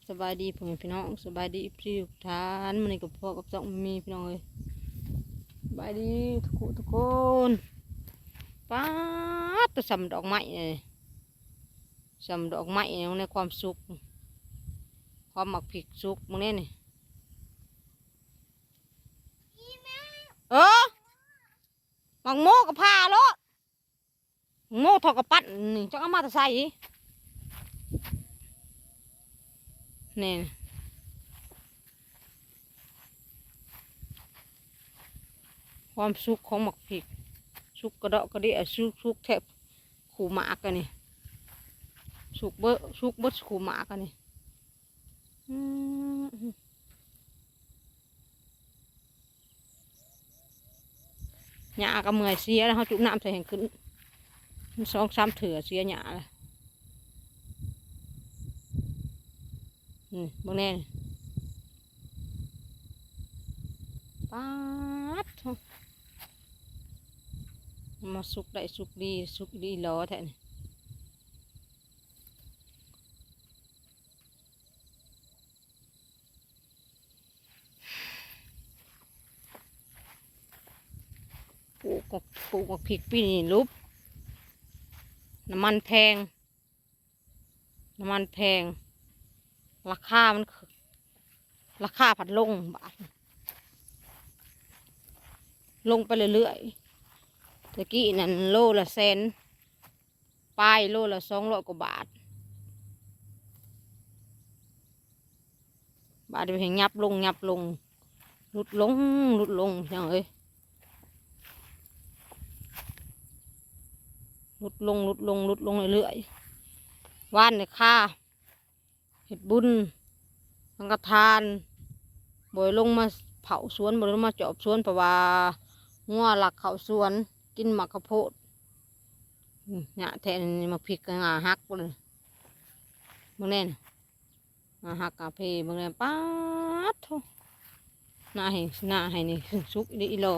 ສະບາຍດີພໍ່ແມ່ພີ່ນ້ອງ ສະບາຍດີເອັຟຊີທຸກທ່ານ. ມື້ນີ້ກໍພົບກັບຊ່ອງມີພີ່ນ້ອງເອີຍ ສະບາຍດີທຸກຜູ້ທຸກຄົນ. ປາດ ໂຕສ່ຳດອກໄມ້ນີ້ ສ່ຳດອກໄມ້ໃນຄວາມສຸກ ຄວາມໝາກພິກສຸກມື້ນີ້ນີ້. ເອີ ໝາກໂມກໍຜ່າໂລດ ໝາກໂມເທົ່າກັບປັ້ນນີ້ ຈັກເອົາມາແຕ່ໃສນີ້. ຄວາມສຸກຂອງໝາກພິກ ສຸກກະເດາະກະເດະ ສຸກ ສຸກແທບຄູ່ໝາກອັນນີ້ ສຸກເບິດ ສຸກເບິດຄູ່ໝາກອັນນີ້. ອືມ ຫຍ້າກໍເມື່ອຍເສຍແລ້ວ ເຮົາຈູບນ້ຳໃສ່ແຮ່ງຂຶ້ນ ສອງສາມເທື່ອເສຍຫຍ້າແລ້ວ. ນີ້ເບິ່ງແດ່ນີ້ ປາດໂທ້ ມາສຸກໄດ້ສຸກດີ ສຸກດີຫຼໍແທ້ນີ້. ປູກ ປູກໝາກພິກປີນີ້ຫຼຸບ ນ້ຳມັນແພງ ນ້ຳມັນແພງ ລາຄາມັນ ລາຄາພັດລົງບາດ ລົງໄປເລື້ອຍໆ. ແຕ່ກີ້ນັ້ນໂລລະແສນປາຍ ໂລລະສອງຮ້ອຍກວ່າບາດ ບາດນີ້ແຮ່ງຫຍັບລົງ ຫຍັບລົງ ຫຼຸດລົງ ຫຼຸດລົງພີ່ນ້ອງເອີຍ ຫຼຸດລົງ ຫຼຸດລົງ ຫຼຸດລົງເລື້ອຍໆ. ວານນີ້ຄ່າເຮັດບຸນສັງຄະທານ ບໍ່ໄດ້ລົງມາເຝົ້າສວນ ບໍ່ໄດ້ລົງມາຈອບສວນ ເພາະວ່າງົວລັກເຂົ້າສວນ ກິນໝາກເຂົ້າໂພດ. ອືມ ຫຍ້າແທ້ນີ້ ໝາກພິກກໍງ່າຫັກເລີຍ ເບິ່ງແດ່ນີ້. ອ່າ ຫາກາເຟເບິ່ງແດ່ ປາດໂທ້ ໜ້າໃຫ້ ໜ້າໃຫ້ນີ້ສຸກອີ່ຫຼີອີ່ຫຼໍ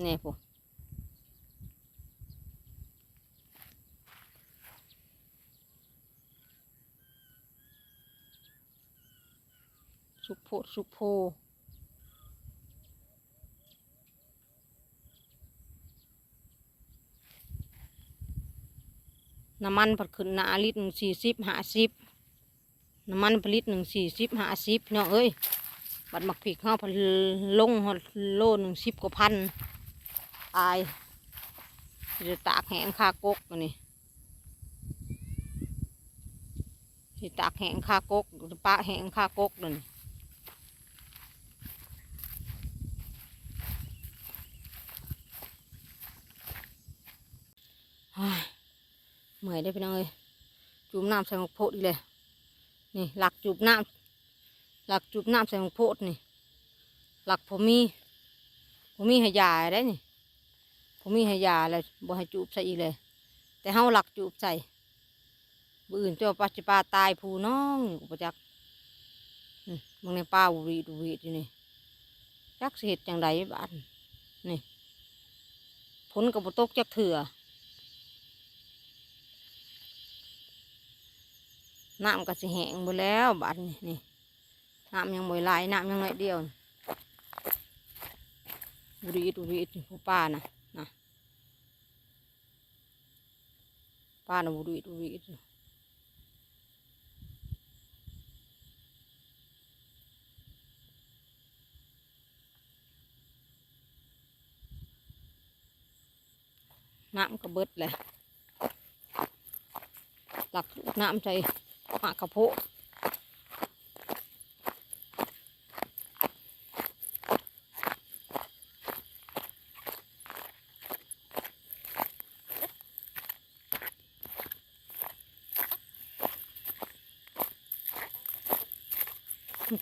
ແດ່ພຸ້ນ ສຸກໂພດສຸກໂພ. ນ້ຳມັນພັດຂຶ້ນໜ້າ ລິດໜຶ່ງສີ່ສິບ ຫ້າສິບ ນ້ຳມັນພັດລິດໜຶ່ງສີ່ສິບ ຫ້າສິບ ພີ່ນ້ອງເອີຍ. ບັດໝາກພິກເຮົາພັດລົງຮອດໂລໜຶ່ງສິບກວ່າພັນ ອາຍ ຊິໄດ້ຕາກແຫ້ງຄາກົກອັນນີ້. ຊິຕາກແຫ້ງຄາກົກ ປະແຫ້ງຄາກົກນັ້ນ. ໂອ້ຍ ເມື່ອຍເດ້ພີ່ນ້ອງເອີຍ ຈູບນ້ຳໃສ່ໝາກໂພດອີກແລ້ວ. ນີ້ ລັກຈູບນ້ຳ ລັກຈູບນ້ຳໃສ່ໝາກໂພດນີ້ ລັກພໍມີ ພໍມີໃຫ້ຢາໄດ້ນີ້. ບໍ່ມີໃຫ້ຢາແລ້ວ ບໍ່ໃຫ້ຈູບໃສ່ອີກເລີຍ ແຕ່ເຮົາລັກຈູບໃສ່. ມື້ອື່ນເຈົ້າປາ ຊິປາຕາຍຜູ້ນ້ອງຢູ່ກໍບໍ່ຈັກ. ອືມ ເບິ່ງແດ່ ປາຫວີດຫວີດຢູ່ນີ້ ຈັກຊິເຮັດຈັ່ງໃດບາດນີ້. ຝົນກໍບໍ່ຕົກຈັກເທື່ອ ນ້ຳກໍຊິແຫ້ງເບິດແລ້ວບາດນີ້. ນີ້ ນ້ຳຍັງບໍ່ຫຼາຍ ນ້ຳຍັງໜ້ອຍດຽວ ຫວີດຫວີດຢູ່ ຜູ້ປານະ ນະ ປານະ ຫວີດຫວີດຢູ່. ນ້ຳກໍເບິດແຫຼະ ຫຼັກນ້ຳໃສ່ໝາກເຂົ້າໂພດ.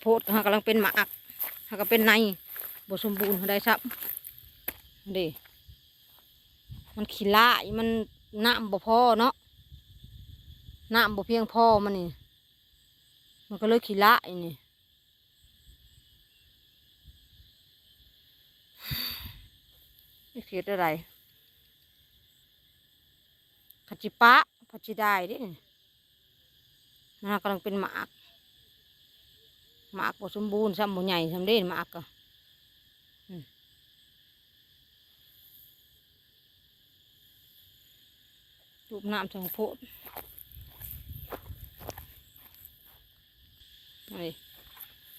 ໂພດ ເຮົາກຳລັງເປັນໝາກ ເຮົາກໍເປັນໃນ ບໍ່ສົມບູນເທົ່າໃດຊ້ຳເດ້ ມັນຂີ້ຫຼ້າຍ ມັນນ້ຳບໍ່ພໍເນາະ ນ້ຳບໍ່ພຽງພໍມັນນີ້ ມັນກໍເລີຍຂີ້ຫຼ້າຍນີ້. ຊິເຮັດແນວໃດ ຄັນຊິປະ ພ ກໍຊິໄດ້ເດ້ ມັນກຳລັງເປັນໝາກ ໝາກບໍ່ສົມບູນຊ້ຳ ບໍ່ໃຫຍ່ຊ້ຳເດ້ໝາກກໍ ອືມ ສູບນ້ຳໃສ່ຂ້າວໂພດ ນີ້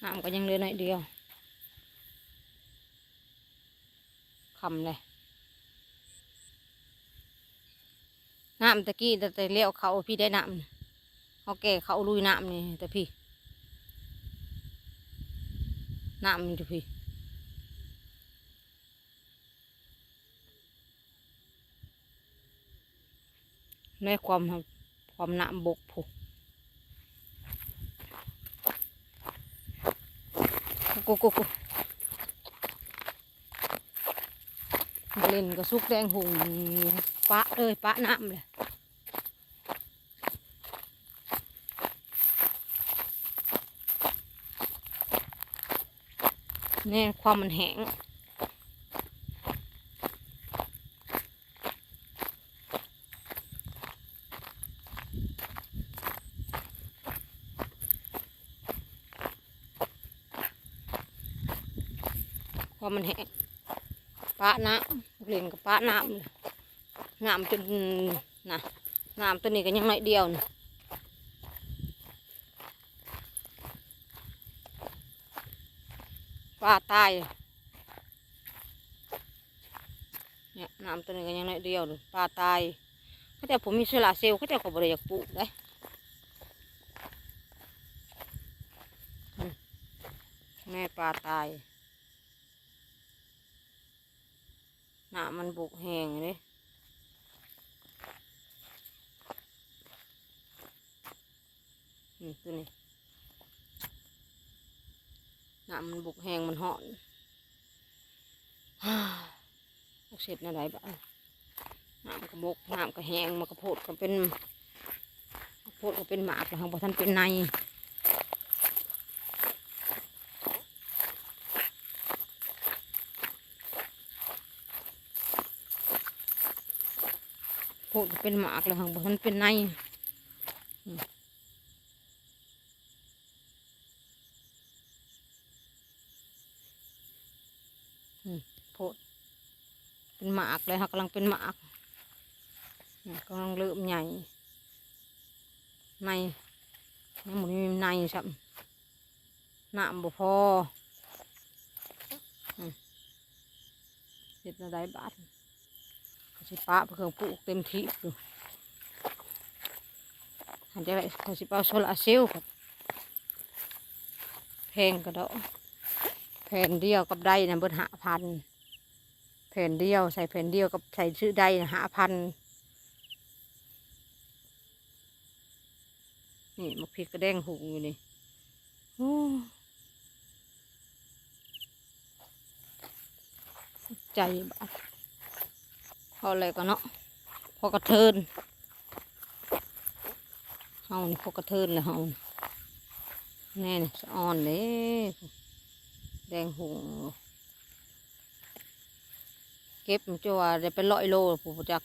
ນ້ຳກໍຍັງເຫຼືອໜ້ອຍດຽວ ຄ່ຳແລ້ວ ນ້ຳຕະກີ້ ແຕ່ ແຕ່ລ້ຽວເຂົ້າພີ້ໄດ້ນ້ຳ ເຮົາແກ່ເຂົ້າລຸຍນ້ຳນີ້ ແຕ່ພີ້ ນ້ຳມັນຢູ່ພີ້ ໃນຄວາມ ຄວາມນ້ຳບົກພຸ້ນ ໂກໂກໂກ ເຫຼັ້ນກໍສຸກແດງຫຸ່ງ ປະເລີຍ ປະນ້ຳເລີຍ ແນ່ ຄວາມມັນແຫ້ງ ຄວາມມັນແຫ້ງ ປະນ້ຳ ເຫຼັ້ນກໍປະນ້ຳ ນ້ຳຈົນ ນະ ນ້ຳໂຕນີ້ກໍຍັງໜ້ອຍດຽວນີ້ ປາຕາຍ ເນຍ ນ້ຳໂຕນີ້ກໍຍັງໜ້ອຍດຽວ ປາຕາຍ ເຂົາເຈົ້າບໍ່ມີໂຊລາເຊວ ເຂົາເຈົ້າກໍບໍ່ໄດ້ຢາກປູກເດ້ ອືມ ແນ່ ປາຕາຍ ນ້ຳມັນບົກແຮງເດ້ ນີ້ ໂຕນີ້ ນ້ຳມັນບົກແຮງ ມັນຮ້ອນ ຈັກເຮັດແນວໃດບາດ ນ້ຳກໍບົກ ນ້ຳກໍແຫ້ງ ໝາກກະໂພດກໍເປັນ ໝາກກະໂພດກໍເປັນໝາກແລ້ວ ຍັງບໍ່ທັນເປັນໃນ ໂພດກໍເປັນໝາກແລ້ວ ຍັງບໍ່ທັນເປັນໃນ ອືມ ອືມ ໂພດ ເປັນໝາກແລ້ວ ເຮົາກຳລັງເປັນໝາກ ອືມ ກຳລັງເລີ່ມໃຫຍ່ ໃນ ຍັງບໍ່ມີໃນຊ້ຳ ນ້ຳບໍ່ພໍ ອືມ ເຮັດແນວໃດບາດ ກໍຊິປະເຄື່ອງປູກເຕັມທີ່ຢູ່ ຫັ້ນຈັ່ງໃດ ຂ້ອຍຊິໄປເອົາໂຊລາເຊວ ແພງກະດອກ ແຜ່ນດຽວກັບໄດນະເບິດຫ້າພັນ ແຜ່ນດຽວ ໃສ່ແຜ່ນດຽວກັບໃສ່ຊື້ໄດນະຫ້າພັນ ນີ້ໝາກພິກກະແດງຫຸ່ງຢູ່ນີ້ ໂອ້ ໃຈບາດ ພໍແລ້ວກໍເນາະ ພໍກະເທີນ ເຮົານີ້ພໍກະເທີນແລ້ວເຮົາ ແນ່ ສະອອນເດ້ ແດງຫຸ່ງ ເກັບມັນຈະວ່າໄດ້ເປັນຮ້ອຍໂລ ຜູ້ບໍ່ຈັກ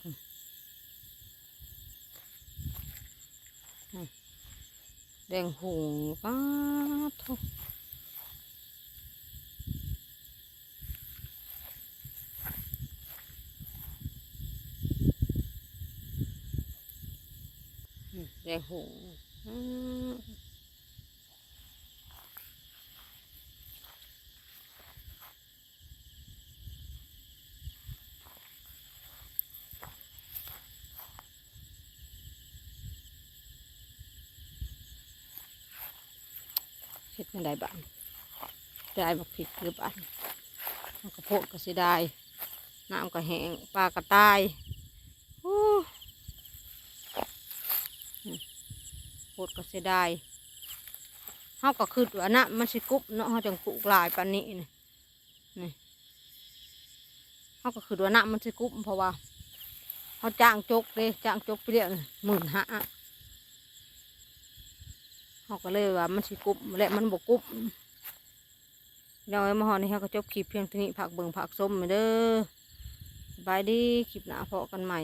ແດງຫຸ່ງ ປາດໂທ້ ແດງຫຸ່ງ ອືມ. ເຮັດແນວໃດບາດນີ້ ເສຍດາຍບັກພິກເດີບາດນີ້ ມັນກະໂພດກໍເສຍດາຍ ນ້ຳກໍແຫ້ງ ປາກໍຕາຍ ໂອ້ ໂພດກໍເສຍດາຍ ເຮົາກໍຄິດວ່ານ້ຳມັນຊິກຸບເນາະ ເຮົາຈັ່ງປູກຫຼາຍປານນີ້ນີ້. ນີ້ ເຮົາກໍຄິດວ່ານ້ຳມັນຊິກຸບ ເພາະວ່າເຮົາຈ້າງຈົກເດ້ ຈ້າງຈົກໄປລ້ຽງໝື່ນຫ້າ ເຮົາກໍເລີຍວ່າມັນຊິກຸບ ແລະມັນບໍ່ກຸບ. ພີ່ນ້ອງເອີຍ ມາຮອດນີ້ເຮົາກໍຈົບຄລິບພຽງເທົ່ານີ້ ຝາກເບິ່ງຝາກຊົມແດ່ເດີ. ສະບາຍດີ ຄລິບໜ້າພໍ້ກັນໃໝ່.